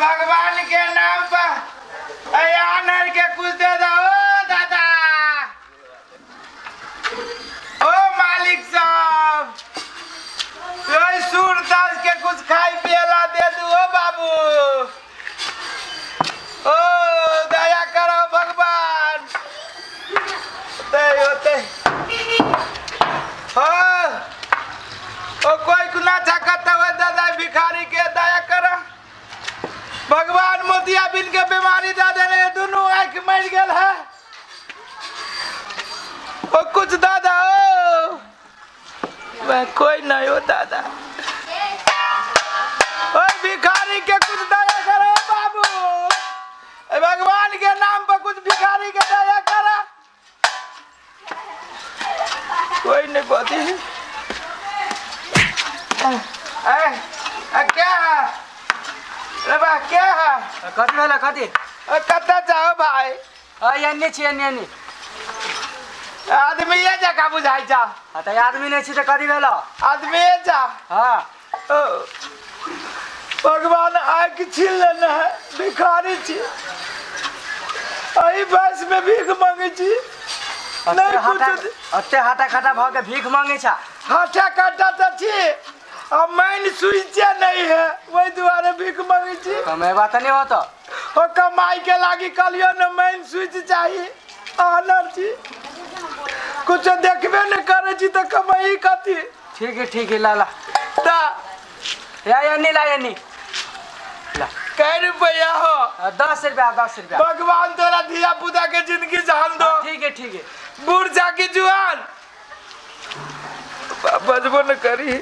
भगवान के नाम पर ए आनर के कुछ दे दो ओ दादा ओ मालिक साहब ओए सूरदास के कुछ खाई पियला दे दू ओ बाबू ओ दया करो भगवान होते होते हो ओ कोई कुना चाकत हो दादा भिखारी के दया करो भगवान मोतिया बिन के बीमारी दे देने दोनों आँख मर गेल है ओ कुछ दादा ओ मैं कोई नहीं हो दादा ओ भिखारी के कुछ दया करो बाबू ए भगवान के नाम पर कुछ भिखारी के दया करो कोई नहीं पति ए, ए, क्या है रे बा क्या है कथी भेलै कथी ए, कतऽ जाओ भाई अ एन्ने छी एन्ने एन्ने आदमीए जकाँ बुझाइ छा हाँ तऽ आदमी नहि छी तऽ कथी भेल आदमीए जा हाँ ओ, भगवान आँखि छीन लेने है भिखारी छी एहि बयस में भीख मांगे छी नहीं कुछ अते हाटा खाटा भऽ के भीख मांगे छा हाथा काटा तऽ छी आ मैन स्विचे नहीं है वही दुआरे भीख मांगे छी कमेबा तऽ नहि होतो ओ कमाई के लागी कहलियो न मैन स्विच चाही आनर छी कुछ देखबे नहीं करे छी तऽ कमाई कथी ठीक है ठीक है ला ला तऽ या एन्ने ला एन्ने ला कै रुपया हो 10 रुपया 10 रुपया। भगवान तोरा धिया पुता के जिंदगी जान दो। हाँ, ठीक है ठीक है। बूढ़ जाकी जुआन बजबो न करी।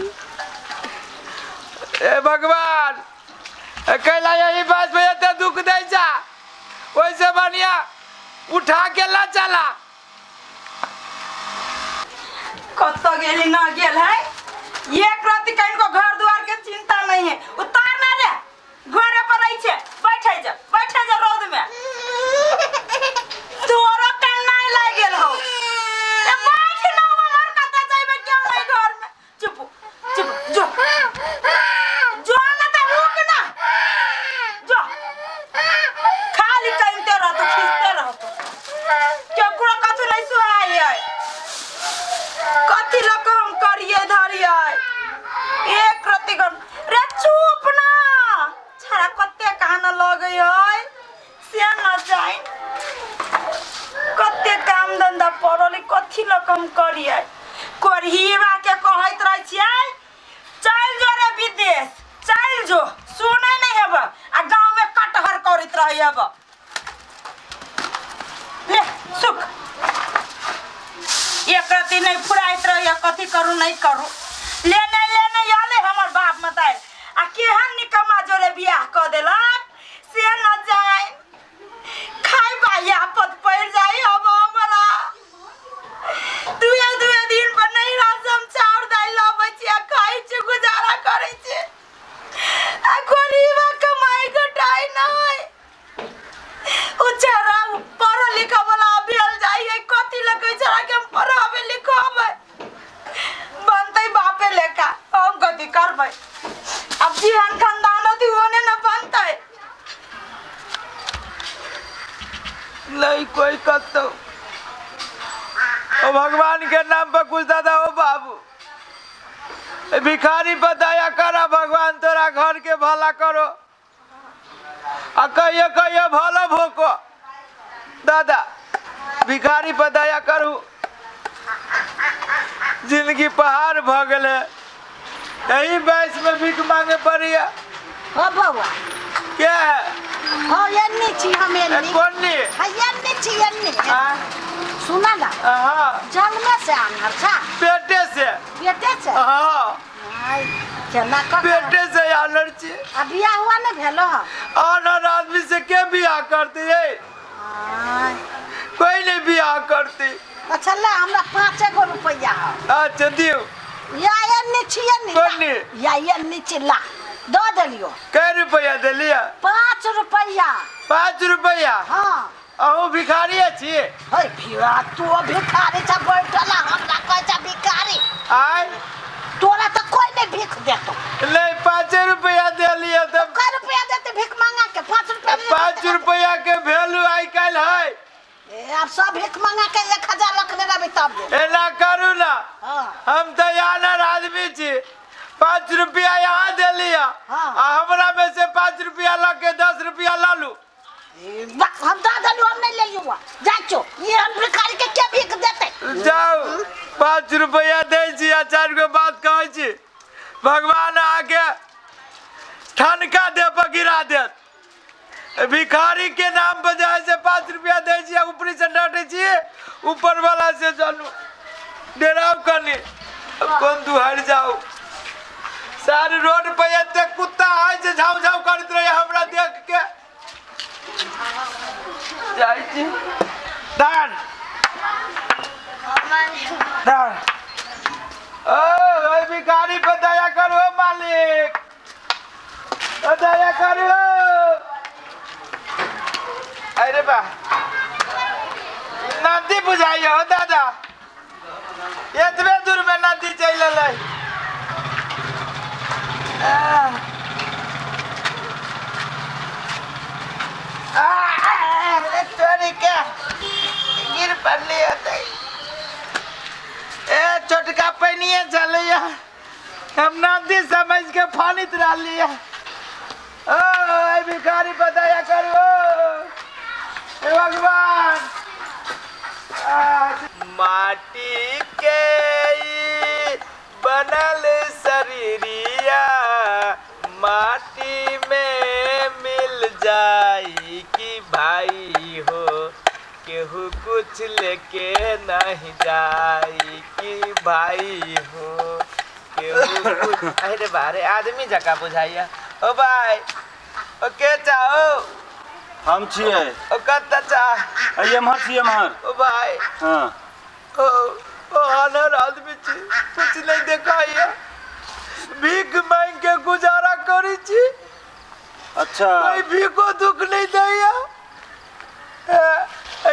ए भगवान, ए कैला यही बात पे एते दुख दै जा, ओइसे बढ़िया उठा के ला चला। कतऽ गेली ना गेल है, एक राति कहीं को घर द्वार के चिंता नहीं है। उतार ना रे, घरे पर रही छे, बैठे जा बैठे जा रौद में। तोरो कन्नाई लाग गेल हो। ए बैठ ना, हमर कतऽ जाइबे क्यों नहीं घर में। चुप चुप, जो जो ना त रुक ना, जो खाली कनते रहतो, खींचते रहतो, केकरो कथू नहीं सुहाय है। कथी लऽ कऽ हम करिए धरिए एक रत्ती गम रे। चुप ना छड़ा, कते कान लगै है से न जाइन। कते काम धंधा पड़ल है, कथी लऽ कऽ हम करिए। कोरहीबा के कहैत रहै छियै, चल जो रे विदेश चल जो, सुनै नहीं हेब आ गाँव में कटहर करैत रहै हेब। ले सुख, एक रत्ती नहीं फुराइत रहैया, कथी करू नहीं करू। ले नहीं ले नहीं आले हमर बाप मताय आ केहन निकम्मा जोरे बियाह कऽ देलक से न जाय। खाइ बाई आफत पड़ि जाइ अब हमरा। दुए दुए दिन पर नहीं राशन चाउर दालि लबै छी आ खाइ छी, गुजारा करै छी। आ गरीबा कमाइ घटाइ नहि। ओ चेहरा पढ़ल लिखऽ वाला भेल जाइ है, कथी लए कहै छला कि हम पढ़ाबै लिखबै, बनतै बापे लेखा। हम कथी करबै अब? जेहन खानदान होती ओने न बनतै। नहीं कोई कतौ। ओ भगवान के नाम पर कुछ दादा ओ बाबू, ए भिखारी पर दया करा भगवान, तोरा घर के भला करो आ कहियो कहियो भलो भोको। दादा, भिखारी पर दया करू, जिंदगी पहाड़ भ गेलै, यही बयस में भीख मांगे पड़िया। हो बौआ। क्या है? हो, एन्नी छी हम। ए, एन्नी। कोन नी? हाँ, एन्नी छी एन्नी। हाँ। सुना ना। हाँ। जन्मे से आनर छा? पेटे से। पेटे से? हाँ। आय, केना कऽ पेटे से आनर छी। आ बियाह हुआ नहीं भेलो ह? आनर आदमी से के बियाह करती है? आय, कोई नहीं बियाह करती। अच्छा ला, हमरा 5 गो रुपया ह। अच्छा, दियो। या एन्नी छी एन्नी। कोन नी? या एन्नी छी, ला दऽ देलियो। कै रुपया देलिया? 5 रुपया। 5 रुपया? हाँ। अहूँ भिखारी छी? है भिड़ा, तू भिखारी छ बैठल आ, हमरा कहै छ भिखारी। आय। तोरा तऽ कोई नहीं भीख देतो। नहीं, 5 रुपया देलिया तब। कै रुपया देते भीख मांगा के? 5 रुपया के वैल्यू आइ काल्हि है। ए, आब सब भीख मंगा के 1000 रखने रहबै तब दे। एना करू ना। हाँ। हम तऽ आनर आदमी छी, 5 रुपया यहाँ देलिया। आ हमरा में से 5 रुपया लऽ के 10 रुपया लऽ लू। ए, हम दऽ देलू, हम नहीं लेलियो। जा चो, ये हम भिखारी के के भीख देते? जाउ, 5 रुपया दै छी आ चारि गो बात कहै छी, भगवान अहाँके ठनका दे पर गिरा देत। भिखारी के नाम पर जे है से 5 रुपया दै छी आ ऊपरी से डांटै छी। ऊपर वाला से जानू डेराउ कनी। अब कोन दुहार जाउ? सारे रोड पर एते कुत्ता है जे झाउ झाउ करैत रहे हमरा देख के। जाइ छी, दान दान। ओ ओइ भिखारी पर दया करू मालिक, ओ दया करू। अरे बा, नदी बुझाइए हो दादा, एतबे दूर में नदी चलि एलै। आह। आह, अरे तोरी के, गिर पड़ली होतै। ए, छोटका पैनिए चलैया, हम नदी समझ के फानित रहलियै। ओ ए भिखारी पर दया करू हे भगवान। माटी के ई बनल शरीरिया माटी में मिल जाई कि भाई हो, केहू कुछ लेके नहीं जाई कि भाई हो, केहू कुछ। अरे बारे, आदमी जका बुझाइया। ओ भाई, ओ के चाहो? हम छियै। ओ कत्ता चा? एम्हर छियै, एम्हर। ओ भाई। हाँ। ओ ओ आनर आदमी छी, कुछ नहीं देखाइया, भीख मांग के गुजारा करी छी। कोई भीखो दुख नहीं दैया। ए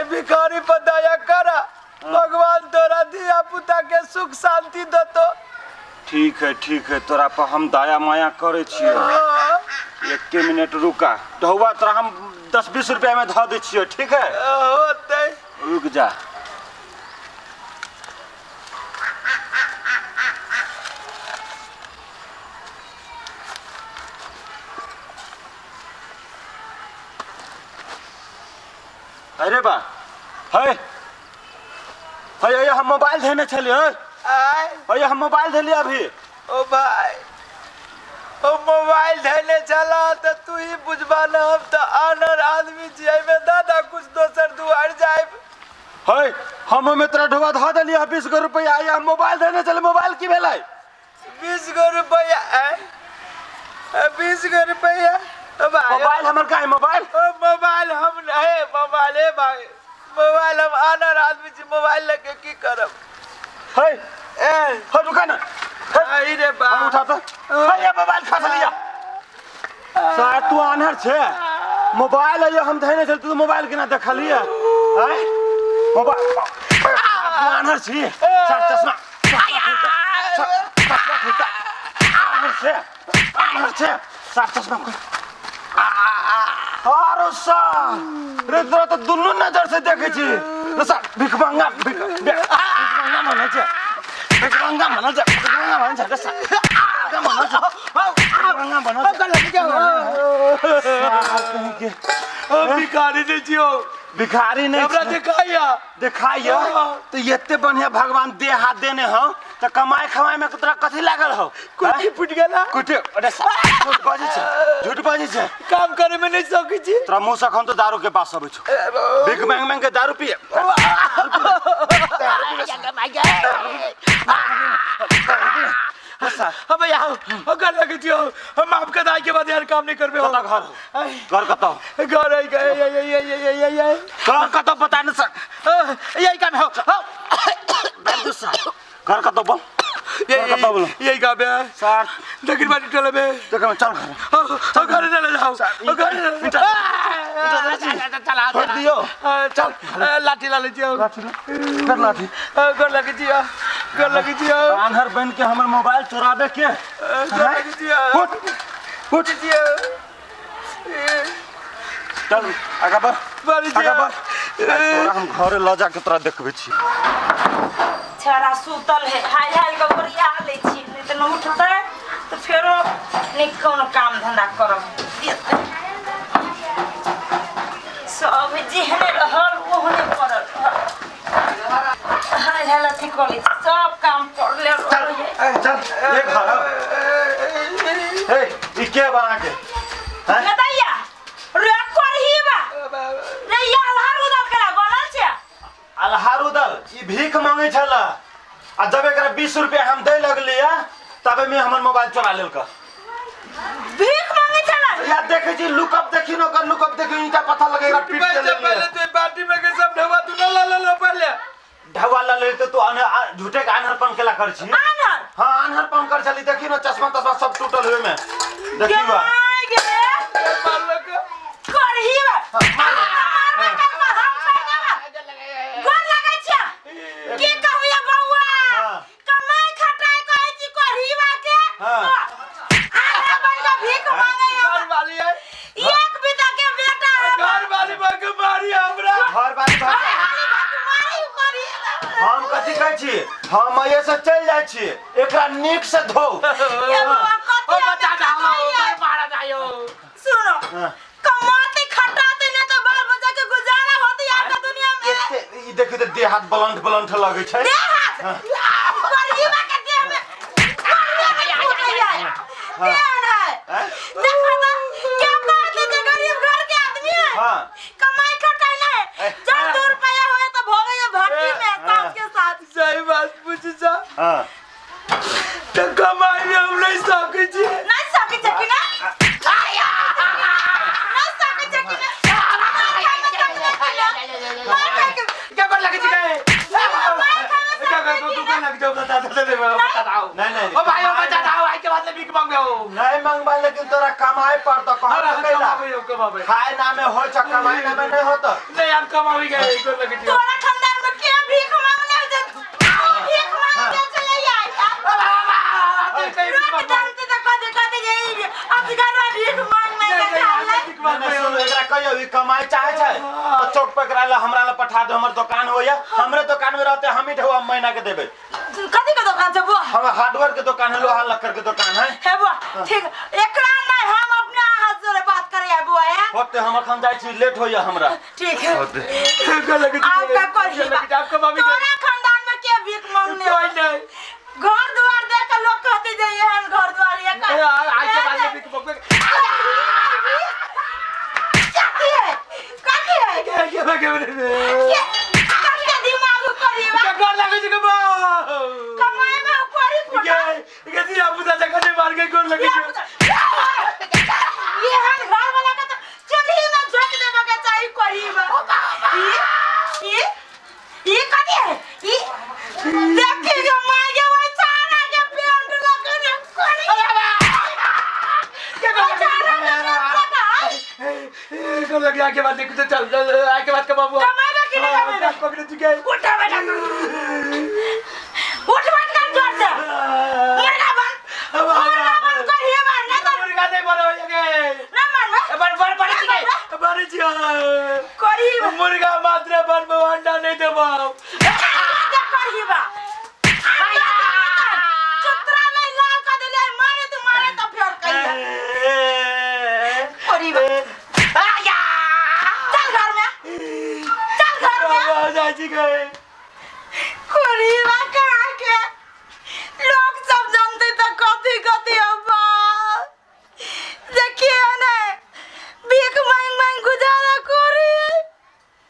भिखारी पर दया करा, भगवान तोरा धिया पुता के सुख शांति दतो। ठीक है, ठीक है, तोरा पर हम दया माया करै छियै। एके मिनट रुका, ढौआ तोरा हम 10-20 रुपया में धऽ दै छियै, ठीक है? होतै। रुक जा। अरे बा, है है है, हम मोबाइल धेने छलियै। आय? है, हम मोबाइल धेलियै अभी। ओ भाई, ओ मोबाइल धैले चला तऽ तू ही बुझबा न, हम तऽ आनर आदमी छी। एहिमे दादा कुछ दोसर दुआर जायब। है, हम ओहिमे तोरा ढोआ धऽ देलियै 20 गो रुपैआ। हम मोबाइल धेने छलियै, मोबाइल की भेलै? 20 गो रुपैआ? 20 गो रुपैआ? ओ भाई। मोबाइल हमर का है, मोबाइल? ओ मोबाइल हम हे, मोबाइल, हे भाई, मोबाइल, हम आनर आदमी छी, मोबाइल लेके की करब? है। ए। है, रुका ना। है। आई रे बा। हम उठा तो है, ये मोबाइल खस लिया। सार, तू आन्हर छे? मोबाइल है हम धैने छल, तू मोबाइल केना देखलियै? है, मोबाइल, तू आन्हर छी? सार, चश्मा, चश्मा खुलता। आन्हर छे, आन्हर छे? सार, चश्मा खोल। आरो सार रे, तोरा तऽ दुनू नजर से देखै छी रे। सार, भिखमंगा, भिखमंगा बनै छै, भिखमंगा बनै छै, भिखमंगा बनै छै रे सार, भिखमंगा बनै छै, भिखमंगा बनै छै। सार कहीं के। ओ भिखारी नहीं छियो। भिखारी नहीं हमरा छै। देखाइया। देखाइया तो एते बढ़िया भगवान देह हाथ देने हो तऽ कमाए खमाए में तोरा कथी लागल हो? कुटी फुट गेला। कुटे? अरे सार, झूठ बाजै छै, झूठ बाजै छै। काम करे में नहीं सकै छी। तोरा मुँह से एखन तो दारू के बास अबै छौ। भीख मांग मांग के दारू पिए। हम भैया, हम घर लगे छियो, हम आपके दाई के बाद यार काम नहीं करबे। कतऽ घर हो? घर कतऽ हो? घर है ये ये ये ये ये ये ये। घर कतऽ, बता न सर। यही काम है हो। घर कतऽ बोल, घर कतऽ बोल? यही काम है। सर। दक्षिण बाटी टोले में। देख, चल घर। हो, घर चले जाओ, हो, घर। चला। छोड़ दियो। चल, लाठी ला लीजिए। लाठी ला। कर लाठी। घर लगे जियो, घर लगे जियो। आन्हर बन के हमर मोबाइल चोराबे के? घर लगे जियो। उठ, उठ। जियो। चल आगा बढ़। बड़ी आगा बढ़। तोरा हम घरे लऽ जाके तोरा देखबै छी। छड़ा सुतल है, हाय हाय के ओरिया लै छी, नहि तऽ नहि उठतै तऽ फेरो नहि कोनो काम धंधा करब देतै। सब जेहने रहल ओहने पड़ल रहल। हाय हाय अथी कऽ लै छी, सब काम कर ले। चल चल एक घर हे ई के बा अहाँके? हैं? दैया रे करही बा रे, ई आल्हार उदल करा बनल छै। अलहार उदल ई भीख मांगे छला आ जब एकरा 20 रुपया हम दै लगलियै तबे में हमर मोबाइल चोरा लेलक। भीख मांगे छला? या देखै छी लुकअप देखी न ओकर लुकअप देखी, ईंटा पत्थर लगे एकरा पीट पहले के पहले लेलियै। तो बाटी में के सब ढवा तू न ला ला पहले। ढवा ला लेते तू झूठे के आन्हरपन केला कर छी। आन्हर? हाँ आन्हरपन कर छली, देखी न चश्मा तश्मा सब टूटल हुए में देखी बा। गे गे मारलक करही बा। मारबे करबा, हम संगवा गोर लगै छै। की कहू ये बौआ? हाँ। कमाई खटाई कहै छी करही बा के। हाँ। आधा बन के भीख मांगे। घर वाली है। एक बिता के बेटा है। घर वाली बक मारी हमरा। घर वाली भाग। मारी करही। हम कथी कहै छी, हम एहिए से चलि जाइ छी, एकरा नीक से धो। ये बौआ ओ कथी बचा हमे दाओ कमाइए? मारा जायो। सुनो। हाँ। कमाते खटाते नहीं तो बाल बच्चा के गुजारा होती यार का दुनिया में। एते ई देखी तऽ देह हाथ बलंठ बलंठ लगै छै। देह हाथ करहीबा के देह में करहीबा के फूटे है। देह नहीं। हैं? देखो ना क्या कहते जे गरीब घर के आदमी है। हाँ। कमाई खटाई नहीं, जब 2 रुपया होए तो भोगे ये भट्टी में सास के साथ। सही बात पूछ जा। हाँ। तो कमाई में हम नहीं सकै छी। नहीं सके छै कि ना? नहीं सके छै कि ना? मार खाय में सकले कि ना? मार खाय के क्या कर लगे छी गए? मार खाय में क्या सकले कर कि तू ना? लग जाओ बता दे दे बता दाओ। नहीं नहीं। ओ भाई ओ बचा दाओ, आई के बाद ले भीख मांगे हो। नहीं मंगबा लेकिन तोरा कमाए पड़तो कह कैला। कमाबे कमाबे। खाए नामे होइ छ कमाए नामे नहीं होत। नहीं हम कमाबे गए कर लगे छी। तोरा खानदान में के भीख मांगने जे भीख मांगने चले आइ रोक जानते तो कदे कदे जे असगर भीख मांगने के चाहले। नहीं नहीं सुन एकरा कहियो ई कमाए चाहे छै तऽ चौक पर एकरा ला हमरा ला पठा दे, हमर दुकान होइया, हमरे दुकान में रहते हम ही ढेवा महीना के देबै। कथी के दुकान छै बुआ? हमर हार्डवेयर के दुकान है, लोहा लक्कड़ के दुकान है। हे बुआ ठीक, एकरा नहीं हम अपना हाथ जोड़े बात करे है बुआ है। होते हम अखन जाइ छी, लेट होइया हमरा। ठीक है। होते। कर लगे छी। आपका करही बा। आप कमाबे तोरा खानदान में के भीख मांगने? कोई नहीं। घर द्वार देख के लोग कहते जे एहन घर द्वार ये का। आई के बाद ले भीख मांगे। कथी है? कथी है? क्या क्या क्या कथी दिमाग करी बा? क्या कर लगे छी कमा। कमाए में करी क्या फोटा। क्या दिया बुझा जगह मार के कर लगे छी। ये हम घर वाला का तो चूल्ही में झोंक देबे के चाही करी बा। ई ई कथी है? ई देखी के माय के वही चारा के पेंट लगे ने करी। क्या कर लगे चारा के पेंट लगा। कर लगे आगे बात देखो चल आगे बात कमाबो। कमाएबे कि नहीं कमाएबे? पकड़े चुके। उठ बैठ उठ बैठ कर जोर से। मुर्गा बन। मुर्गा बन करी बा नहीं तो मुर्गा नहीं बनो ये ना मानबे। बन बन बन छी बन छी करी बा। मुर्गा मात्र बनबो अंडा नहीं देबो। करी बा। चुतरा नहीं लाल कर देले मारे तू मारे तो फेर कहिया। करी बा। चल घर में। चल घर में। जा छी गए। करी बा कहाँ के लोग सब जानते तो कथी कथी अब्बा देखिए ने भीख मांग मांग गुजारा करी।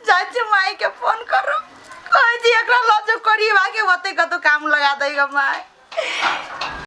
जाचे माई के फोन करो कहे जी एकरा लजो करी बा के ओते कतो काम लगा देगा माई।